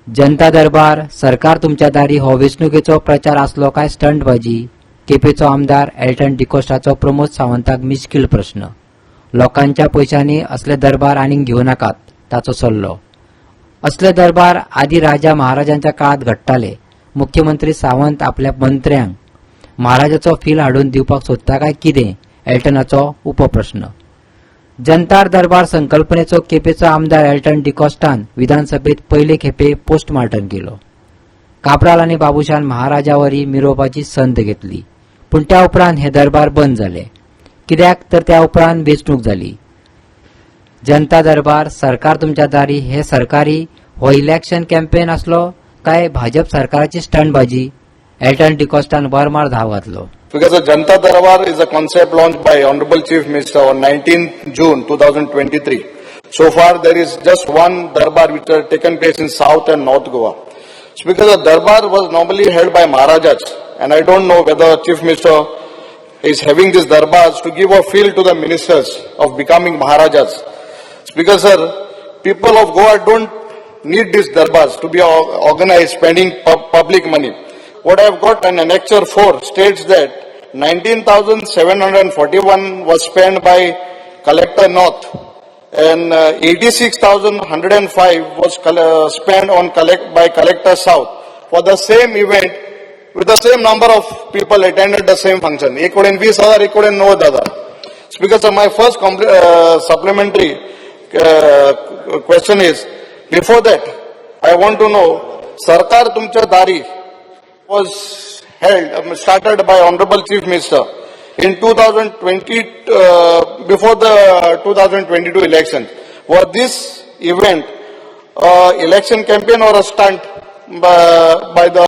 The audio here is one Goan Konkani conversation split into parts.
जनता दरबार, सरकार तुमच्या दारी हो वेंचणुकेचो प्रचार आसलो काय स्टंटबाजी? केपेचो आमदार एल्टन डिकोस्टाचो प्रमोद सावंताक मिश्कील प्रश्न. लोकांच्या पयशांनी असले दरबार आनीक घेवं नाकात, ताचो सल्लो. असले दरबार आदी राजा महाराजांच्या काळात घडटाले. मुख्यमंत्री सावंत आपल्या मंत्र्यांक महाराजाचो फील हाडून दिवपाक सोदता काय कितें, एल्टनाचो उपप्रश्न. जनता दरबार संकल्पनेचो केपेचो आमदार एल्टन डिकॉस्टान विधानसभेत पयले खेपे पोस्टमार्टम केलो. काब्राल आनी बाबूशान महाराजावरी मिरोवपाची संद घेतली, पूण त्या उपरांत हे दरबार बंद जाले. कित्याक तर त्या उपरांत वेंचणूक जाली. जनता दरबार, सरकार तुमच्या दारी हे सरकारी हो इलेक्शन कॅम्पेन आसलो काय भाजप सरकाराची स्टंटबाजी? एल्टन डिकॉस्टान वरमार धाव घातलो. Because the Janta Darbar is a concept launched by Honorable Chief Minister on 19th June 2023. So far, there is just one Darbar which has taken place in South and North Goa. So because the Darbar was normally held by Maharajas, and I don't know whether Chief Minister is having these Darbars to give a feel to the ministers of becoming Maharajas. Speaker sir, people of Goa don't need these darbars to be organized spending public money. What I have got in Annexure 4 states that 19,741 was spent by Collector North and 86,105 was spent on collect by Collector South for the same event with the same number of people attended the same function. एक कडेन 20,000, एक कडेन 90,000. Speaker sir, my first supplementary question is, before that, I want to know, सरकार तुमच्या दारी was held, started by Honorable Chief Minister in 2020, before the 2022 election. Was this event election campaign or a stunt by the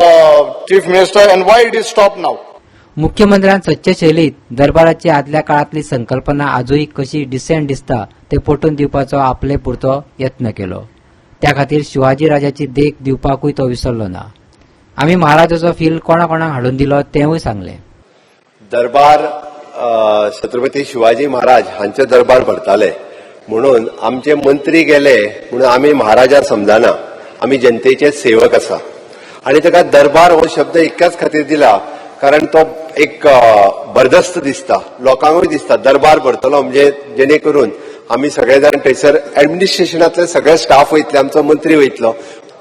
Chief Minister, and why it is stopped now? मुख्यमंत्र्यान सच्चे शैलीत दरबाराची आदल्या काळातली संकल्पना आजूय कशी डिसेंट दिसता ते पटोवन दिवपाचो आपले पुरतो यत्न केलो. त्या खातीर शिवाजी राजाची देख दिवपाकूय तो विसरलो ना. आमी महाराजाचो फील कोणा कोणाक हाडून दिलो तेंवूय सांगलें. दरबार, छत्रपती शिवाजी महाराज हांचे दरबार भरताले म्हणून आमचे मंत्री गेले म्हणून आमी महाराजा समजना. आमी जनतेचे सेवक आसा आणि ताका दरबार हो शब्द इतक्याच खातीर दिला कारण तो एक बरदस्त दिसता, लोकांकूय दिसता दरबार भरतलो म्हणजे जेणे करून आमी सगळे जाण थंयसर एडमिनिस्ट्रेशनांतले सगळे स्टाफ वयतले, आमचो मंत्री वयतलो.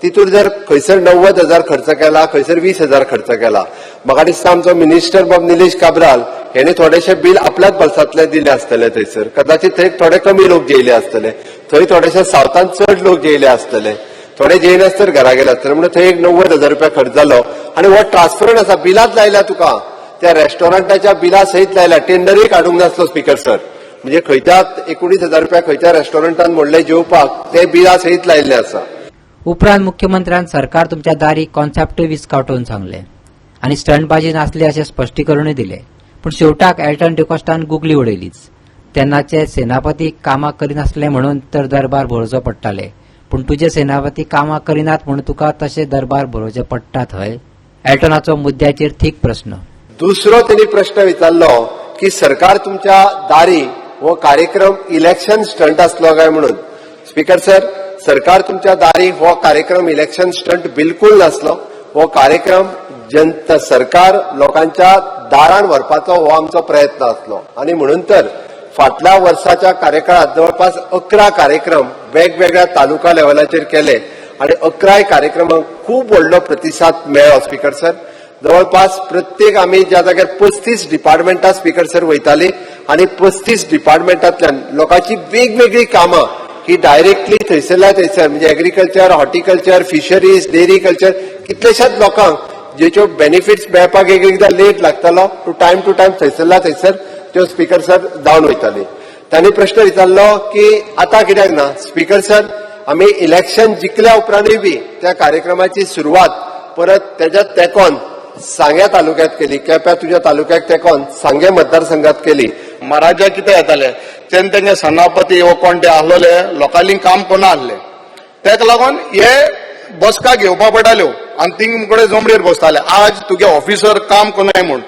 तितूर जर खंयसर 90,000 खर्च केला, खंयसर 20,000 खर्च केला, म्हाका दिसता आमचो मिनिस्टर बाब निलेश काब्राल हेणे थोडेशे बील आपल्याच बल्सांतले दिले आसतले. थंयसर कदाचित थंय थोडे कमी लोक जेयले आसतले, थंय थोडेशे सावथान चड लोक जेयले आसतले, थोडे जेयनासतर घरा गेले आसतले. म्हणून थंय एक 90,000 रुपया खर्च जालो आनी हो ट्रान्सपरंट आसा. बिलात लायल्या तुका, त्या रेस्टॉरंटाच्या बिला सहित लायल्या. टेंडरूय काडूंक नासलो स्पीकर सर. म्हणजे खंयच्या 19,000 रुपया खंयच्या रेस्टॉरंटान म्हणले जेवपाक, ते बिला सहित लायिल्ले आसा. उपरांत मुख्यमंत्र्यान सरकार तुमच्या दारी कॉन्सेप्टूय विस्कावटून सांगले आनी स्टंटबाजी नासली अशें स्पश्टीकरणूय दिलें. पूण शेवटाक एल्टन डिकॉस्टान गुगली उडयलीच. तेन्नाचे सेनापती कामां करिनासले म्हणून तर दरबार भरोवचो पडटाले, पूण तुजे सेनापती कामां करिनात म्हणून तुका तशे दरबार भरोवचे पडटात हय? एल्टनाचो मुद्द्याचेर थीक प्रस्न. दुसरो त्यांनी प्रश्न विचारलो की सरकार तुमच्या दारी हो कार्यक्रम इलेक्शन स्टंट आसलो काय म्हणून. स्पीकर सर, सरकार तुमच्या दारी हो कार्यक्रम इलेक्शन स्टंट बिलकुल नासलो. हो कार्यक्रम जनता सरकार लोकांच्या दारान व्हरपाचो हो आमचो प्रयत्न आसलो आणि म्हणून तर फाटल्या वर्साच्या कार्यकाळात जवळपास 11 कार्यक्रम वेगवेगळ्या तालुका लेवलाचेर केले आणि 11 कार्यक्रमांक खूब व्हडलो प्रतिसाद मेळ्ळो. स्पीकर सर, जवळपास प्रत्येक आमी ज्या जाग्यार 35 डिपार्टमेंटां स्पीकर सर वयताली आणि 35 डिपार्टमेंटांतल्यान लोकांची वेगवेगळी कामां ही डायरेक्टली थंयसरल्या थंयसर, म्हणजे agriculture, horticulture, fisheries, dairy culture, कितलेशाच लोकांक जेच्यो बेनिफिट्स मेळपाक एक एकदां लेट लागतालो, टू टायम थंयसरल्या थंयसर त्यो स्पीकर सर जावन वयताली. तांणी प्रश्न विचारलो की आतां कित्याक ना? स्पीकर सर, आमी इलेक्शन जिखल्या उपरांतूय बी त्या कार्यक्रमाची सुरवात परत तेज्या तेंकोन सांग्या तालुक्यात केली. केप्या तुज्या तालुक्याक तेंकोन सांगे मतदारसंघात केली. महाराजा कितें येताले तेन्ना तेंगे सेनापती वो कोण ते आसलोले लोकांनी काम कोणा आहले, तेका लागून हे बसका घेवपा पडटाल्यो आनी थिंग कडेन जमणीर बसताले. आज तुगे ऑफिसर काम कोनाय म्हूण,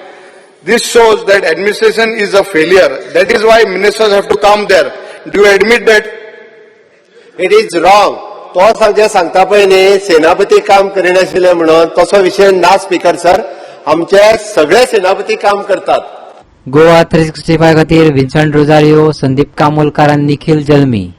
this shows that administration is a failure. That is why ministers have to come there. Do you admit that? It is wrong. तो जे सांगता पळय न्ही सेनापती काम करिनाशिल्ले म्हणून, तसो विशय ना स्पीकर सर. आमचे सगळे सेनापती काम करतात. गोवा 365 खातीर विन्संट रोजारियो, संदीप कामोलकार आनी निखिल जल्मी.